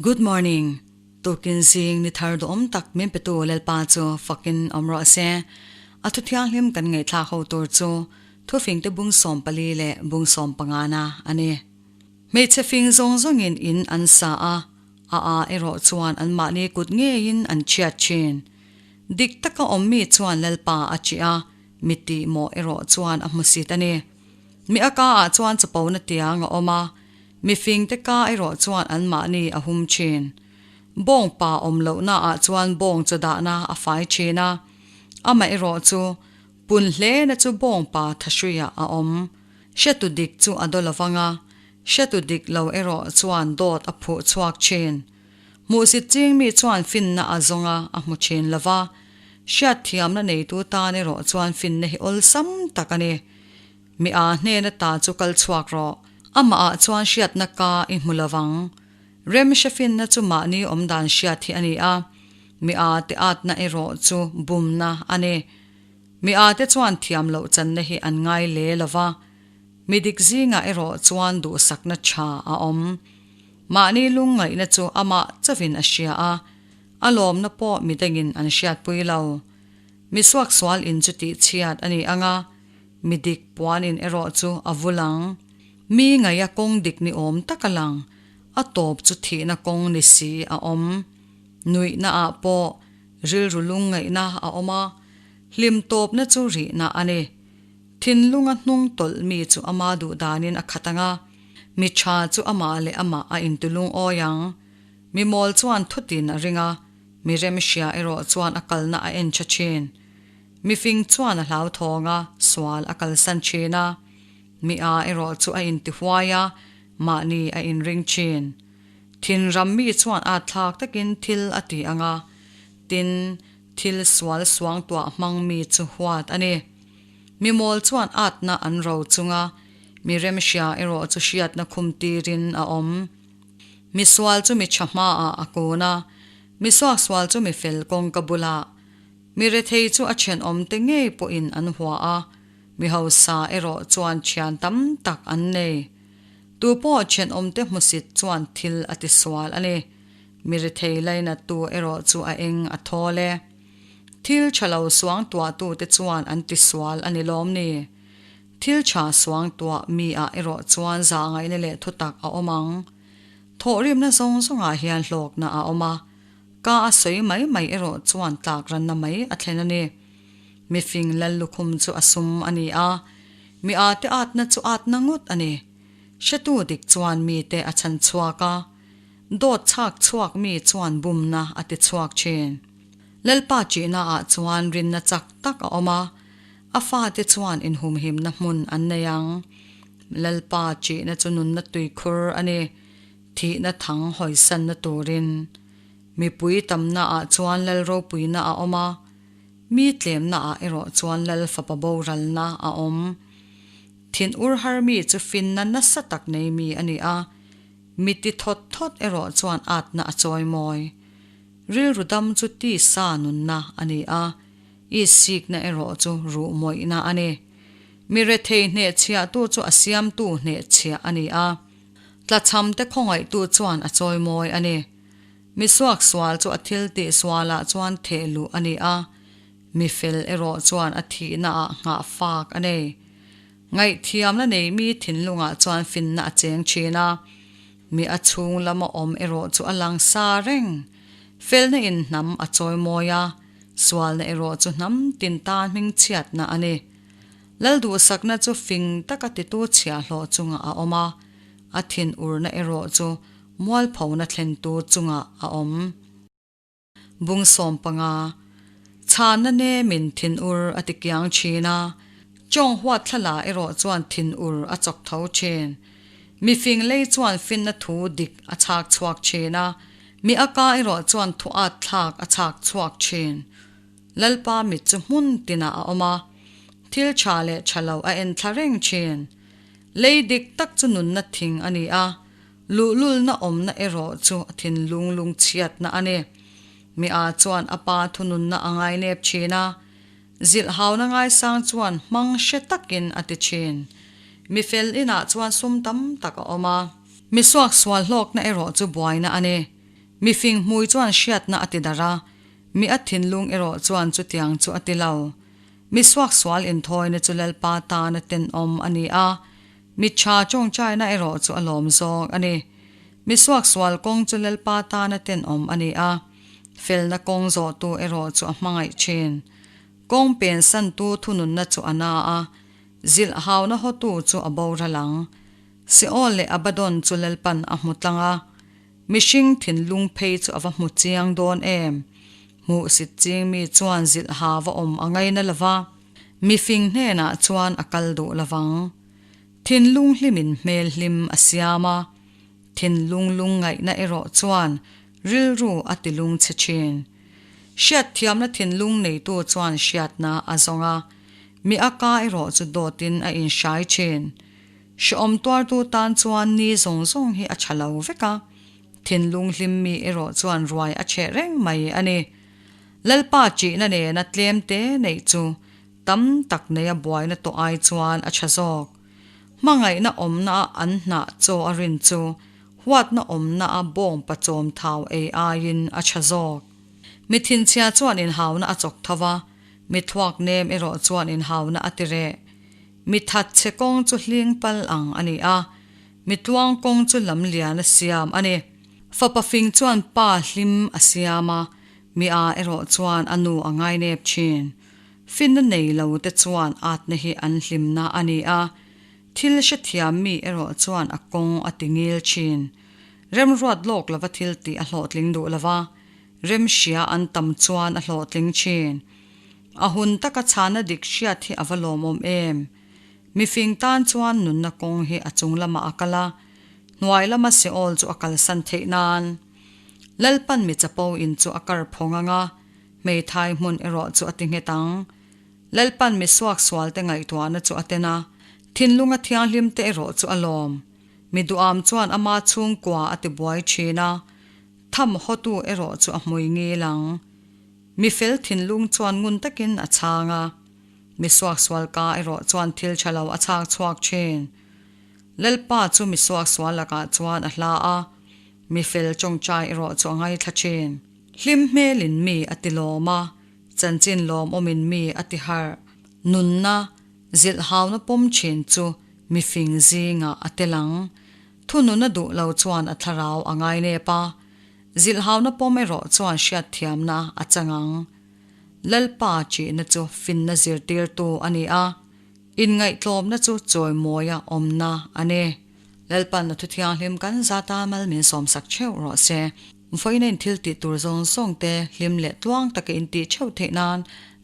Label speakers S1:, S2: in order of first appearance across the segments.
S1: Good morning. Tukin zing ni thar duhawm tak min petu Lalpa chu fakin awm rawh se. A thu thianghlim kan ngaihthlak ho tur chu thufingte bung 14 leh bung 15 na a ni. Hmeichhe fing zawng zawngin in an sa a, a a erawh chuan anmahni kut ngeiin an chhiat thin. Dik taka awm mi chuan Lalpa a chih a, mi tih mawh erawh chuan a hmusit a ni. Mi a ka ah chuan chapona tiang a awm a, mi fingte ka erawh chuan anmahni a hum thin. Bawng pa awm lohna ah chuan bawng chaw dahna a fai thin a, amah erawh chu pun hlena chu bawng pa thahruiah a awm. Hretu dik chu a daw lovang a, hretu dik lo erawh chuan dawt a phuh chhuak thin. Hmuhsit ching mi chuan finna a zawng a, a hmu thin lo va. Hriatthiamna neitu tan erawh chuan finna hi awlsam tak a ni. Mi a hnena ta chu kal chhuak rawh. Amah ah chuan hriatna ka i hmu lo vang. Rem hre finna chu mahni awmdan hriat hi a ni a, mi a te atna erawh chu bumna a ni. Mi a te chuan thiam loh channa hi an ngai le lo va, mi dik zingah erawh chuan duhsakna tha a awm. Mahni lungngaihna chu amah chauhin a hria a, a lawmna pawh midangin an hriatpui lo. Mi suaksual in chu tihchhiat a ni ang a, mi dik puan in erawh chu a vul ang. Mi ngaia kawng dik ni awm tak a lang, a tawp chu thihna kawng ni si a awm. Nuihna ah pawh rilru lungngaihna a awm a, hlim tawpna chu rihna a ni. Thinlunga hnung tawlh mi chu ama duh danin a khat ang a, mi tha chu amah leh amah a intulung awi ang. Mi mawl chuan thutin a ring a, mi remhria erawh chuan a kalna a en tha thin. Mi fing chuan a hlauthawng a, sual a kalsan thin a. Mi a erawh chu a intihuai a, mahni a inring thin. Thinram mi chuan at thlak takin thil a ti ang a, tin, thil sual suangtuah hmang mi chu huat a ni. Mi mawl chuan atna an ro chung a, mi remhria erawh chu hriatna khum tirin a awm. Mi sual chu mi tha hmaah a kun a, mi suaksual chu mi fel kawngka bulah. Mi rethei chu a thenawmte ngei pawhin an hua a, mi hausa erawh chuan thian tam tak an nei. Tu pawh thenawmte hmusit chuan thil a tisual a ni. Mi rethei lainattu erawh chu a eng a thawl e. Thil tha lo suang tuahtute chuan an tisual a ni lawm ni? Thil tha suang tuah mi ah erawh chuan zahngaihna leh thutak a awm ang. Thawhrimna zawng zawngah hian hlawkna a awm a, ka a sawi mai mai erawh chuan tlak ranna mai a thlen a ni. Mifing lal lukhum chu a sum a ni a, mi ate atna chu atna ngawt a ni. Hretu dik chuan mite a chhan chhuak a, dawt chhak chhuak mi chuan bumna a ti chhuak thin. Lalpa chihna ah chuan rinna chak tak a awm a, a fate chuan inhumhimna hmun an nei ang. Lalpa chihna chu nunna tuikhur a ni, thihna thang hawisanna turin. Mipui tamna ah chuan lal ropuina a awm a, mi tlemna ah erawh chuan lal fapa boralna a awm. Thin ur har mi chu finna nasa tak nei mi a ni a, mi ti thawt thawt erawh chuan atna a chawi mawi. Rilru dam chu tisa nunna a ni a, i sikna erawh chu ruh mawihna a ni. Mi rethei hnehchhiahtu chu a siamtu hnehchhiah a ni a, tlachhamte khawngaihtu chuan a chawimawi a ni. Mi suaksual chu a thil tih sualah chuan theh luh a ni a, mi fel erawh chuan a thihnaah nghah fak a nei. Ngaihthiamna nei mi thinlungah chuan finna a cheng thin a, mi a chhung lama awm erawh chu a lang sa reng. Felna in hnam a chawimawi a, sualna erawh chu hnam tin tan hmingchhiatna a ni. Lal duhsakna chu fing taka titu chhiahhlawh chungah a awm a, a thinurna erawh chu mualphona thlentu chungah a awm. Bung 15, Chhanna nemin thinur a ti kiang thin a, chawng huat thlala erawh chuan thinur a chawk tho thin. Mifing lei chuan finna thu dik a chhak chhuak thin a, mi a ka erawh chuan thu at thlak a chhak chhuak thin. Lalpa mit chu hmun tinah a awm a, thil tha leh tha lo a en thla reng thin. Lei dik tak chu nunna thing a ni a, Luhlulna awmna erawh chu a thinlung lungchhiatna a ni. Mi a chuan a pa thununna a ngainep thin a, zilh hauna ngaisang chuan hmang hre takin a ti thin. Mi fel inah chuan sum tam tak a awm a. Mi suaksual hlawkna erawh chu buaina a ni. Mifing hmui chuan hriatna a ti darh a, mi a thinlung erawh chuan chutiang chu a ti lo. Mi suaksual inthawina chu Lalpa tana tenawm a ni a, mi tha tawngtaina erawh chu a lawm zawk a ni. Mi suaksual kawng chu Lalpa tana tenawm a ni a, felna kawng zawhtu erawh chu a hmangaih thin. Kawng pensantu thununna chu a na a, zilh hauna hawtu chu a boral ang. Seol leh Abaddon chu Lalpan a hmu tlang a, mihring thinlung phei chu a va hmu chiang dawn em? Hmuhsit ching mi chuan zilh ha va awm a ngaina lo va, mifing hnenah chuan a kal duh lo vang. Thinlung hlimin hmel hlim a siam a, thinlung lungngaihna erawh chuan rilru a ti lungchhe thin. Hriatthiamna thinlung neitu chuan hriatna a zawng a, mi a ka erawh chu dawtin a inhrai thin. Hrehawm tuartu tan chuan ni zawng zawng hi a tha lo vek a, thinlung hlim mi erawh chuan ruai a chheh reng mai a ni. Lalpa ṭihna nena tlem te neih chu tam tak neia buaina tawh ai chuan a tha zawk. Hmangaihna awmna a an hnah chaw a rin chu huatna awmna a bawngpa chawm thau ei aiin a tha zawk. Mi thinchhia chuan inhauna a chawk tho va, mi thluak nem erawh chuan inhauna a ti reh. Mi that chhe kawng chu hling pal ang a ni a, mi tluang kawng chu lam lian a siam a ni. Fapa fing chuan pa hlim a siam a, mi a erawh chuan a nu a ngainep thin. Finna nei lo te chuan atna hi an hlimna a ni a, thil hrethiam mi erawh chuan a kawng a ti ngil thin. Remruat lawk lova thil tih a hlawhtling duh lova, remhria an tam chuan a hlawhtling thin. A hun taka chhana dik hriat hi a va lawmawm em? Mifing tan chuan nunna kawng hi a chung lamah a kal a, hnuai lama Seol chu a kalsan theih nan. Lalpan mi chapo in chu a kar phawng ang a, hmeithai hmun erawh chu a ti nghet ang. Lalpan mi suaksualte ngaihtuahna chu a ten a, thinlunga thianghlimte erawh chu a lawm. Mi duham chuan ama chhungkua a tibuai thin a, tham hawtu erawh chu a hmui ngil ang. Mi fel thinlung chuan ngun takin a chhang a, mi suaksual ka erawh chuan thil tha lo a chhak chhuak thin. Lalpa chu mi suaksual lakah chuan a hla a, mi fel tawngtai erawh chu a ngaithla thin. Hlim hmelin mi a ti lawm a, chanchin lawmawmin mi a ti harh. Nunna, zilhhauna pawm thin chu mi fing zingah a tel ang. Thununa duh lo chuan a thlarau a ngainep a, Zilhhauna pawm erawh chuan hriatthiamna a chang ang. Lalpa ṭihna chu finna zirtirtu a ni a, inngaihtlawmna chu chawimawia awmna a ni. Lalpan a thuthianghlim kan zata mal min sawmsak theuh rawh se. Vawiina in thil tih tur zawng zawng te hlim leh tluang taka in tih theuh theih nan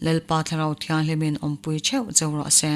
S1: Lalpa Thlarau Thianghlimin awmpui theuh cheu rawh se.